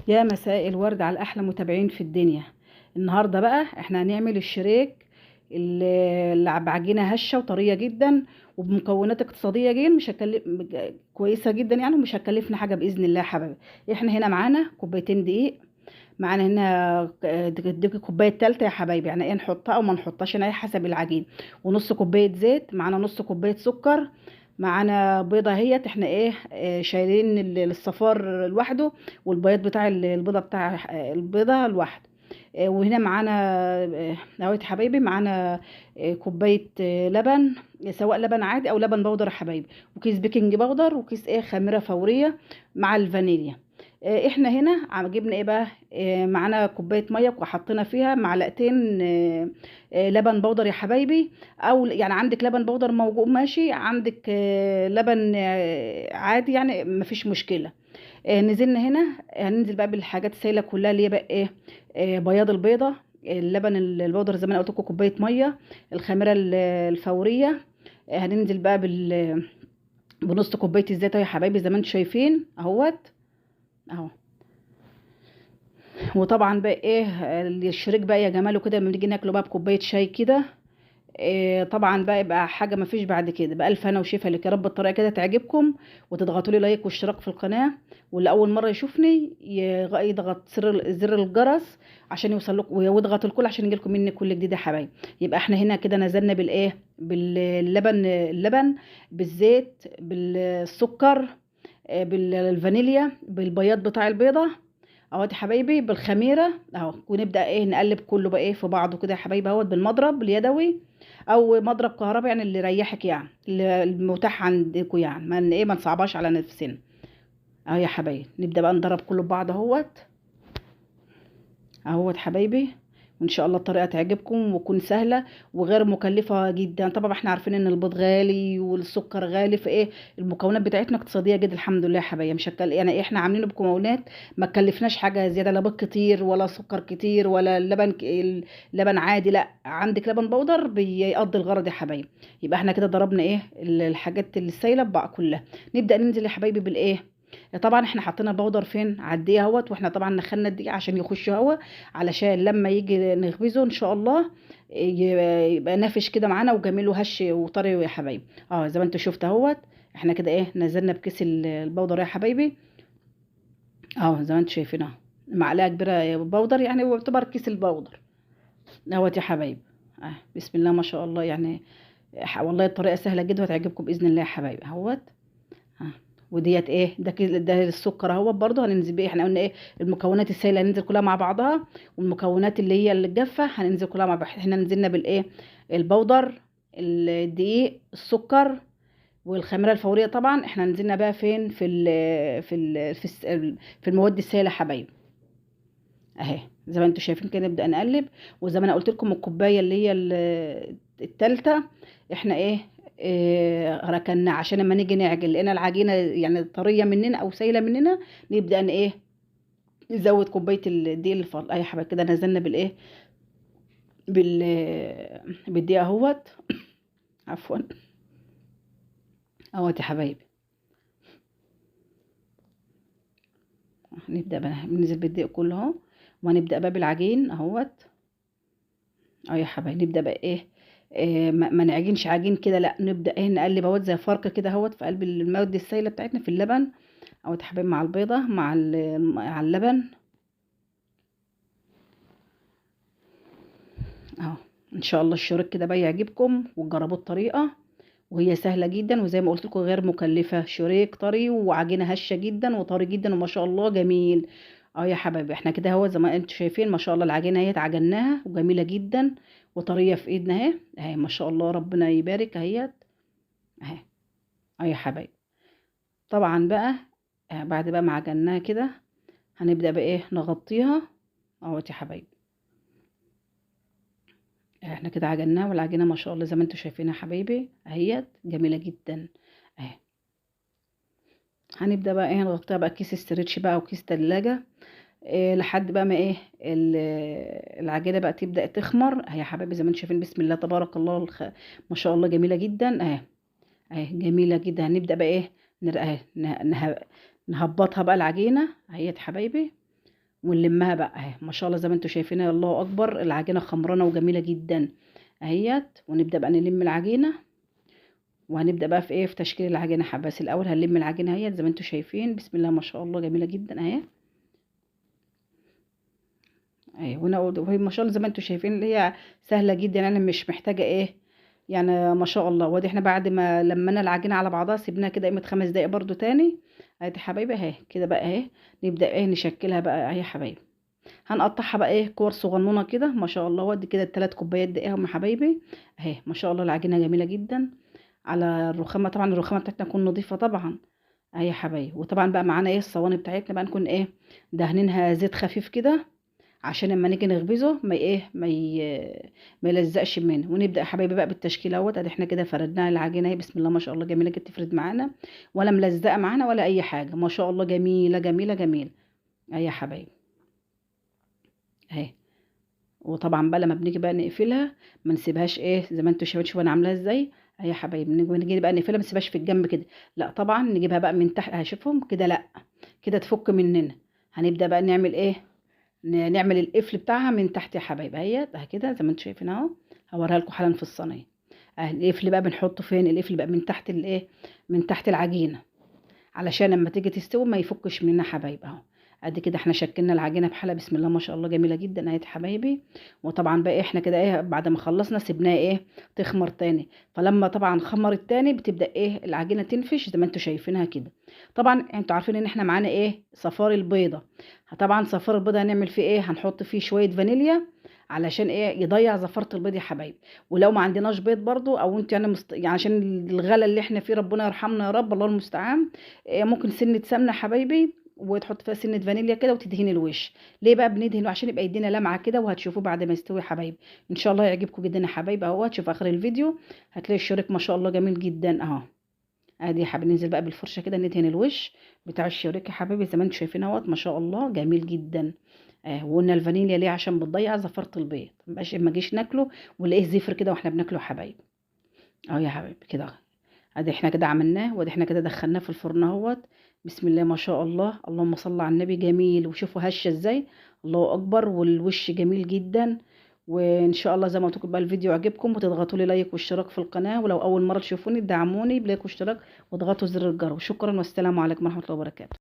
يا مساء الورد على احلى متابعين في الدنيا. النهارده بقى احنا هنعمل الشريك اللي بعجينه هشه وطريه جدا وبمكونات اقتصادية جدا، مش هتكلف، كويسة جدا يعني، ومش هتكلفنا حاجة باذن الله يا حبايبي. احنا هنا معانا كوبايتين دقيق، معانا هنا دي الكوباية الثالثة يا حبايبي، يعني ايه نحطها او ما نحطهاش يعني حسب العجين، ونص كوباية زيت، معانا نص كوباية سكر، معانا بيضة اهيت احنا ايه شايلين الصفار لوحده والبياض بتاع البيضة بتاع البيضة لوحده. وهنا معانا اهوت يا حبايبي، معانا كوباية لبن، سواء لبن عادي او لبن بودر يا حبايبي، وكيس baking powder، وكيس ايه خميره فورية مع الفانيليا. احنا هنا جبنا ايه بقى، معانا كوباية مية وحطينا فيها معلقتين لبن بودر يا حبايبي، او يعني عندك لبن بودر موجود ماشي، عندك لبن عادي يعني مفيش مشكلة. نزلنا هنا، هننزل بقى بالحاجات السايله كلها اللي هي بقى ايه، بياض البيضة، اللبن البودر زي ما انا قلت لكم، كوباية مية، الخميره الفورية. هننزل بقى بنص كوباية الزيت يا حبايبي زي ما انتم شايفين اهوت اهو. وطبعا بقى ايه الشريك بقى يا جماله كده لما نيجي ناكله بقى بكوبايه شاي كده، إيه طبعا بقى يبقى حاجة ما فيش بعد كده. بألف هنا وشفا لك يا رب. الطريقة كده تعجبكم، وتضغطوا لي like واشتراك في القناة، واللي اول مرة يشوفني يضغط زر الجرس عشان يوصل لكم، ويضغط الكل عشان يجيلكم مني كل جديد يا حبايبي. يبقى احنا هنا كده نزلنا بالايه، باللبن، اللبن بالزيت، بالسكر، بالفانيليا، بالبياض بتاع البيضة اهوت يا حبايبي، بالخميره اهو. ونبدا ايه نقلب كله بقى ايه في بعضه كده يا حبايبي اهوت، بالمضرب اليدوي او مضرب كهرباء، يعني اللي يريحك، يعني اللي المتاح عندكم، يعني ما ايه ما نصعبهاش على نفسنا اهو يا حبايبي. نبدا بقى نضرب كله ببعض اهوت اهوت حبايبي، وان شاء الله الطريقة تعجبكم وتكون سهلة وغير مكلفة جدا. طبعا احنا عارفين ان البيض غالي والسكر غالي، فايه المكونات بتاعتنا اقتصادية جدا الحمد لله يا حبايبي. مش يعني ايه احنا عاملينه بمكونات ما تكلفناش حاجة زيادة، لا بيض كتير ولا سكر كتير ولا لبن لبن عادي، لا عندك لبن بودر بيقضي الغرض يا حبايبي. يبقى احنا كده ضربنا ايه الحاجات السايله بقى كلها. نبدا ننزل يا حبايبي بالايه، طبعا احنا حطينا البودر فين على الدقيق اهوت، واحنا طبعا نخلنا الدقيق عشان يخش هوا، علشان لما يجي نخبزه ان شاء الله يبقى نافش كده معانا وجميل وهش وطري يا حبايبي. زي ما انتوا شفت اهوت، احنا كده ايه نزلنا بكيس البودر يا حبايبي اهو زي ما انتوا شايفين اهو، معلقه كبيرة بودر، يعني هو يعتبر كيس البودر اهوت يا حبايبي. بسم الله ما شاء الله، يعني والله الطريقة سهلة جدا وهتعجبكم باذن الله يا حبايبي اهوت. وديت ايه ده السكر اهو برضه هننزل بيه. احنا قلنا ايه المكونات السائلة هننزل كلها مع بعضها، والمكونات اللي هي الجافه هننزل كلها مع بعض. احنا نزلنا بالايه البودر، الدقيق، السكر، والخميره الفورية. طبعا احنا نزلنا بقى فين في ال في ال في, في المواد السائلة يا حبايبي اهي زي ما انتم شايفين كده. نبدا نقلب، وزي ما انا قلت لكم الكوباية اللي هي الثالثة احنا ايه ركننا عشان لما نيجي نعجن لقينا العجينة يعني طرية مننا او سايله مننا نبدا ان ايه نزود كوباية الدقيق الفضل. اي حبايبي كده نزلنا بالايه بالدقيق اهوت عفوا اهوت يا حبايبي. نبدا بقى ننزل بالدقيق كله اهو، وهنبدا بقى بالعجين اهوت اهو يا حبايبي. نبدا بقى ايه ما نعجنش عجين كده، لا نبدا ايه نقلب اهوت زي فركه كده اهوت في قلب المواد السائلة بتاعتنا في اللبن اهوت يا حبايبي، مع البيضة مع اللبن اهو. ان شاء الله الشريك كده بقى يعجبكم وتجربوا الطريقة، وهي سهلة جدا وزي ما قلت لكم غير مكلفة. شريك طري وعجينه هشه جدا وطري جدا وما شاء الله جميل اهو يا حبايبي. احنا كده اهو زي ما انتم شايفين ما شاء الله العجينة اهي اتعجناها وجميلة جدا وطريه في ايدنا اهي اهي ما شاء الله ربنا يبارك اهيت اهي اهي يا حبايبي. طبعا بقى بعد بقى ما عجناها كده هنبدا بقى ايه نغطيها اهوت يا حبايبي. احنا كده عجناها والعجينه ما شاء الله زي ما انتم شايفينها يا حبايبي اهيت جميلة جدا اهي. هنبدا بقى ايه نغطيها بقى كيس stretch بقى وكيس تلاجة إيه لحد بقى ما ايه العجينة بقى تبدا تخمر اهي يا حبايبي زي ما انتم شايفين بسم الله تبارك الله ما شاء الله جميلة جدا اهي اهي جميلة جدا. هنبدا بقى ايه اهي نهبطها بقى العجينة اهي يا حبايبي. ونلمها بقى اهي ما شاء الله زي ما انتم شايفينها، الله اكبر، العجينة خمرانه وجميلة جدا اهيت. ونبدا بقى نلم العجينة، وهنبدا بقى في ايه، في تشكيل العجينة حبه. بس الاول هنلم العجينة اهيت زي ما انتم شايفين، بسم الله ما شاء الله جميلة جدا اهي اهي. وهي ما شاء الله زي ما انتم شايفين اللي هي سهلة جدا، يعني مش محتاجه ايه يعني ما شاء الله. وادي احنا بعد ما لمينا العجينة على بعضها سيبناها كده قيمة 5 دقايق برده تاني اهي يا حبايبي اهي كده بقى اهي. نبدا ايه نشكلها بقى اهي يا حبايبي، هنقطعها بقى ايه كور صغنونه كده ما شاء الله. وادي كده ال3 كوبايات دقيق اهم يا حبايبي اهي ما شاء الله. العجينة جميلة جدا على الرخامه، طبعا الرخامه بتاعتنا تكون نظيفة طبعا اهي يا حبايبي. وطبعا بقى معانا ايه الصواني بتاعتنا بقى نكون ايه دهنينها زيت خفيف كده، عشان لما نيجي نخبزه ما ايه ما يلزقش منه. ونبدا يا حبايبي بقى بالتشكيل اهوت. ادي احنا كده فردنا العجينة اهي بسم الله ما شاء الله، جميلة جدا، تفرد معانا ولا ملزقه معانا ولا اي حاجة ما شاء الله، جميلة جميلة جميلة اهي يا حبايبي اهي. وطبعا بقى لما بنيجي بقى نقفلها ما نسيبهاش ايه زي ما انتم شايفين، شوفوا انا عاملاها ازاي اهي يا حبايبي. نيجي بقى نقفلها ما نسيبهاش في الجنب كده، لا طبعا نجيبها بقى من تحت، هشوفهم كده، لا كده تفك مننا. هنبدا بقى نعمل ايه، نعمل القفل بتاعها من تحت يا حبايب اهي كده زي ما انتم شايفين اهو، هوريها لكم حالا في الصينية. القفل بقى بنحطه فين؟ القفل بقى من تحت الايه، من تحت العجينة، علشان لما تيجي تستوي ما يفكش مننا حبايب اهو. ادي كده احنا شكلنا العجينة بحالها بسم الله ما شاء الله، جميلة جدا اهي يا حبايبي. وطبعا بقى احنا كده ايه بعد ما خلصنا سيبناها ايه تخمر تاني، فلما طبعا خمرت تاني بتبدا ايه العجينة تنفش زي ما انتم شايفينها كده. طبعا انتوا عارفين ان احنا معانا ايه صفار البيضة، طبعا صفار البيضة هنعمل فيه ايه، هنحط فيه شوية فانيليا علشان ايه يضيع زفاره البيض يا حبايبي. ولو ما عندناش بيض برضو، او انتوا يعني يعني عشان الغلا اللي احنا فيه ربنا يرحمنا يا رب الله المستعان، إيه ممكن سنة سمنه حبايبي وتحط فيها سنة فانيليا كده وتدهن الوش. ليه بقى بندهنه؟ عشان يبقى يدينا لمعة كده، وهتشوفوه بعد ما يستوي يا حبايبي ان شاء الله يعجبكم جدا يا حبايبي اهو. هتشوف اخر الفيديو هتلاقي الشريك ما شاء الله جميل جدا اهو. ادي يا حبايبي ننزل بقى بالفرشه كده ندهن الوش بتاع الشريك يا حبايبي زي ما انتم شايفين اهوت ما شاء الله جميل جدا. وقلنا الفانيليا ليه؟ عشان بتضيع زفره البيض، ما جيش ناكله ونلاقيه زفر كده واحنا بناكله يا حبايبي اهو يا حبايبي كده. ادي احنا كده عملناه، وادي احنا كده دخلناه في الفرن اهوت بسم الله ما شاء الله، اللهم صل على النبي، جميل. وشوفوا هشه ازاي، الله اكبر، والوش جميل جدا. وان شاء الله زي ما قلت لكم بقى الفيديو عجبكم، وتضغطوا لي like واشتراك في القناة، ولو اول مرة تشوفوني دعموني ب like واشتراك واضغطوا زر الجرس. وشكرا والسلام عليكم ورحمة الله وبركاته.